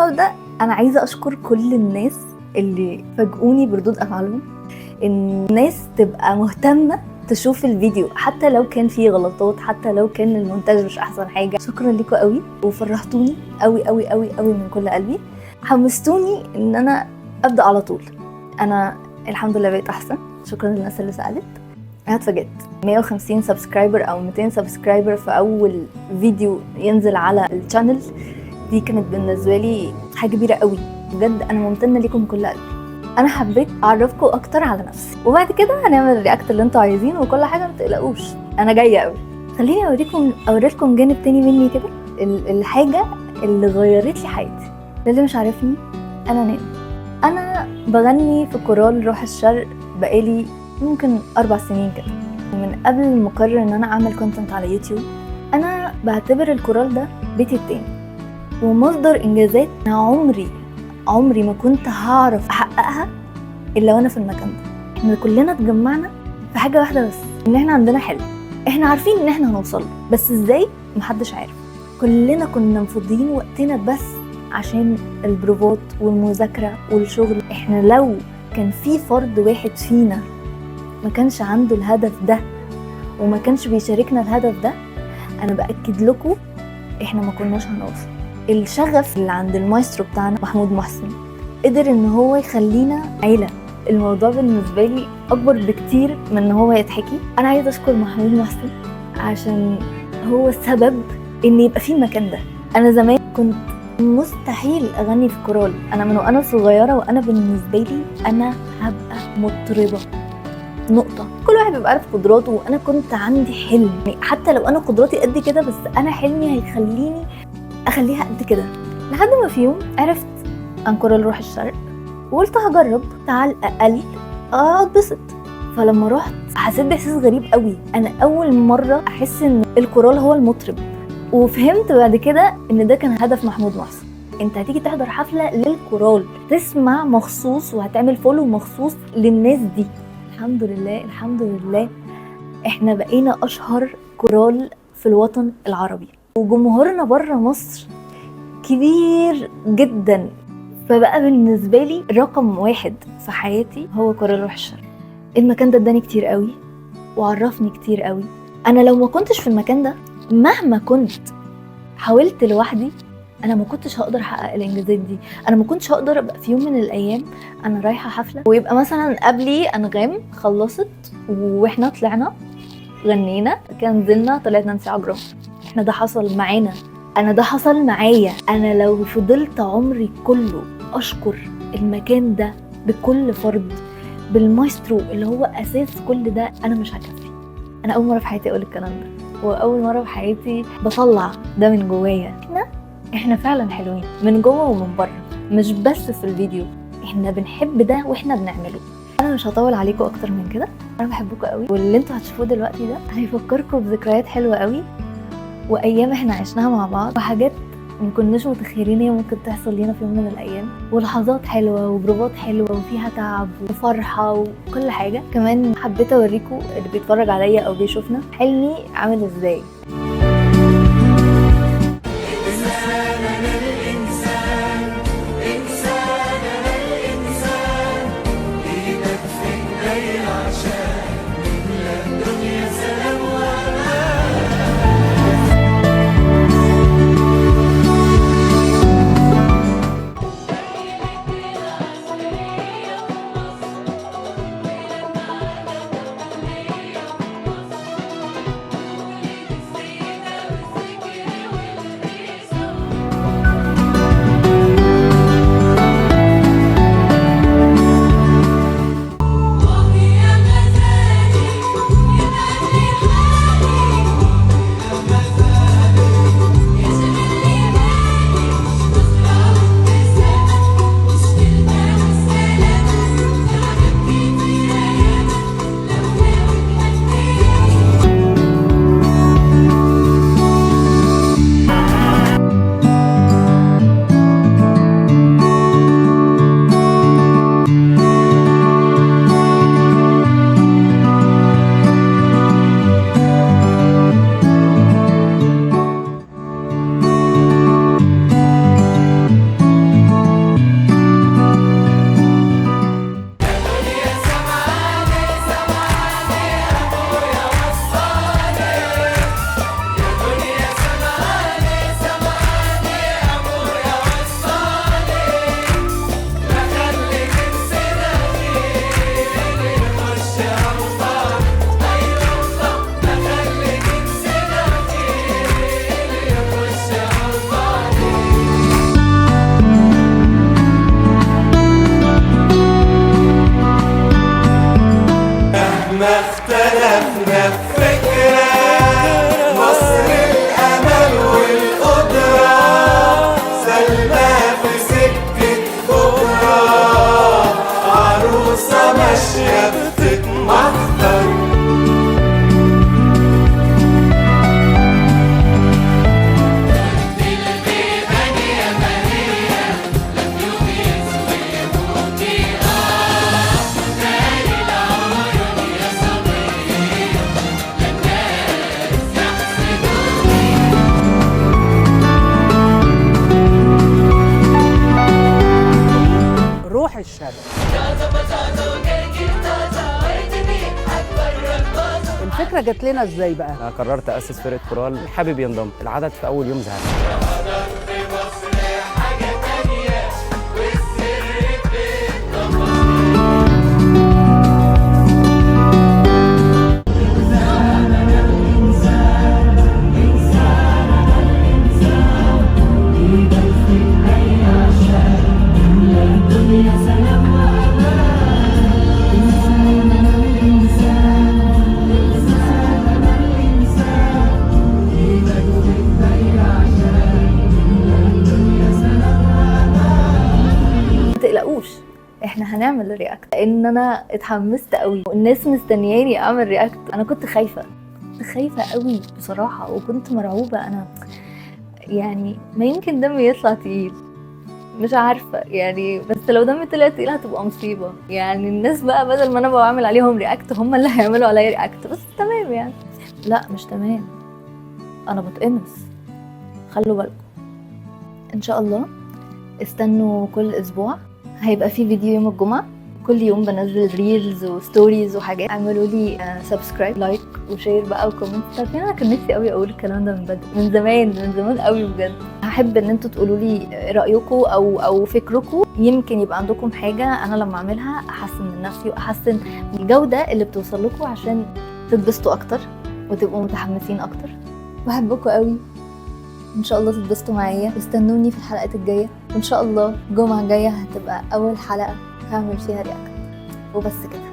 ما ابدا انا عايزه اشكر كل الناس اللي فاجئوني بردود افعالهم، ان الناس تبقى مهتمة تشوف الفيديو حتى لو كان فيه غلطات، حتى لو كان المونتاج مش احسن حاجة. شكرا لكم قوي، وفرحتوني قوي قوي قوي قوي من كل قلبي، حمستوني ان انا ابدا على طول. انا الحمد لله بقيت احسن، شكرا للناس اللي سالت. انا اتفاجئت 150 subscriber او 200 subscriber في اول فيديو ينزل على ال channel، دي كانت بالنسبة لي حاجة كبيرة قوي بجد. انا ممتنة لكم كل قلبي. انا حبيت اعرفكم اكتر على نفسي، وبعد كده هنعمل ال react اللي انتوا عايزينه وكل حاجة، ما تقلقوش انا جاية قوي. خليني اوريكم جانب تاني مني كده، الحاجة اللي غيرت لي حياتي. للي مش عارفني، انا نانا، انا بغني في كورال روح الشرق بقالي ممكن 4 سنين كده، من قبل ما اقرر ان انا اعمل content على يوتيوب. انا بعتبر الكورال ده بيتي التاني ومصدر انجازات انا عمري ما كنت هعرف احققها الا وانا في المكان ده. احنا كلنا اتجمعنا في حاجة واحدة بس، ان احنا عندنا حلم، احنا عارفين ان احنا هنوصل له، بس ازاي محدش عارف. كلنا كنا مفضيين وقتنا بس عشان البروفات والمذاكرة والشغل. احنا لو كان في فرد واحد فينا ما كانش عنده الهدف ده وما كانش بيشاركنا الهدف ده، انا باكد لكم احنا ما كناش هنوصل. الشغف اللي عند المايسترو بتاعنا محمود محسن قدر ان هو يخلينا عيله. الموضوع بالنسبة لي اكبر بكتير من ان هو يتحكي. انا عايزه اشكر محمود محسن عشان هو السبب ان يبقى في المكان ده. انا زمان كنت مستحيل اغني في كورال، انا من وانا صغيرة وانا بالنسبة لي انا هبقى مطربه نقطة. كل واحد بيبقى عارف قدراته، وانا كنت عندي حلم، يعني حتى لو انا قدراتي قد كده بس انا حلمي هيخليني اخليها قد كده. لحد ما في يوم عرفت عن كورال روح الشرق وقلت هجرب، على الاقل اتبسط. فلما رحت حسيت باحساس غريب قوي، انا اول مرة احس ان الكورال هو المطرب. وفهمت بعد كده ان ده كان هدف محمود محسن، انت هتيجي تحضر حفلة للكورال، تسمع مخصوص وهتعمل follow مخصوص للناس دي. الحمد لله الحمد لله احنا بقينا اشهر كورال في الوطن العربي، وجمهورنا بره مصر كبير جدا. فبقى بالنسبة لي رقم 1 في حياتي هو كورال روح الشرق. المكان ده اداني كتير قوي وعرفني كتير قوي. انا لو ما كنتش في المكان ده مهما كنت حاولت لوحدي انا ما كنتش هقدر احقق الانجازات دي. انا ما كنتش هقدر ابقى في يوم من الايام انا رايحة حفلة ويبقى مثلا قبلي انغام خلصت واحنا طلعنا غنينا كان نزلنا طلعت نانسي عجرم. احنا ده حصل معانا، انا ده حصل معايا. انا لو فضلت عمري كله اشكر المكان ده بكل فرد، بالمايسترو اللي هو اساس كل ده، انا مش هكفي. انا اول مرة في حياتي اقول الكلام ده، واول مرة في حياتي بطلع ده من جوايا. احنا فعلا حلوين من جوه ومن بره، مش بس في الفيديو، احنا بنحب ده واحنا بنعمله. انا مش هطول عليكم اكتر من كده، انا بحبكم قوي، واللي انتوا هتشوفوه دلوقتي ده هيفكركم بذكريات حلوة قوي وايام احنا عشناها مع بعض، وحاجات ما كناش متخيلين هي ممكن تحصل لينا في يوم من الايام، ولحظات حلوة وبروفات حلوة وفيها تعب وفرحه وكل حاجة. كمان حبيت اوريكم اللي بيتفرج عليا او بيشوفنا حلمي عامل ازاي. الفكرة جات لنا ازاي بقى؟ انا قررت اسس فرقه كورال، حابب ينضم. العدد في اول يوم زهق. ما تقلقوش، احنا هنعمل react، لان انا اتحمست قوي والناس مستنياني اعمل react. انا كنت خايفة، كنت خايفة قوي بصراحة، وكنت مرعوبه انا، يعني ما يمكن دمي يطلع تقيل، مش عارفه يعني، بس لو دمي طلع تقيل هتبقى مصيبة. يعني الناس بقى بدل ما انا بعمل عليهم react هم اللي هيعملوا عليا react، بس تمام يعني. لا مش تمام، انا بتقمص، خلوا بالكم. ان شاء الله استنوا كل اسبوع هيبقى في فيديو يوم الجمعة. كل يوم بنزل reels و stories وحاجات. اعملوا لي subscribe، like و share بقى و comment. عارفين انا كان نفسي قوي اقول الكلام ده من بدري، من زمان، من زمان قوي بجد. هحب ان انتوا تقولوا لي رايكم او فكركم، يمكن يبقى عندكم حاجة انا لما اعملها احسن من نفسي واحسن من الجودة اللي بتوصل لكم عشان تتبسطوا اكتر وتبقوا متحمسين اكتر. بحبكم قوي، ان شاء الله تتبسطوا معايا، واستنوني في الحلقات الجاية، وان شاء الله الجمعة الجاية هتبقى اول حلقة هعمل فيها react. وبس كده.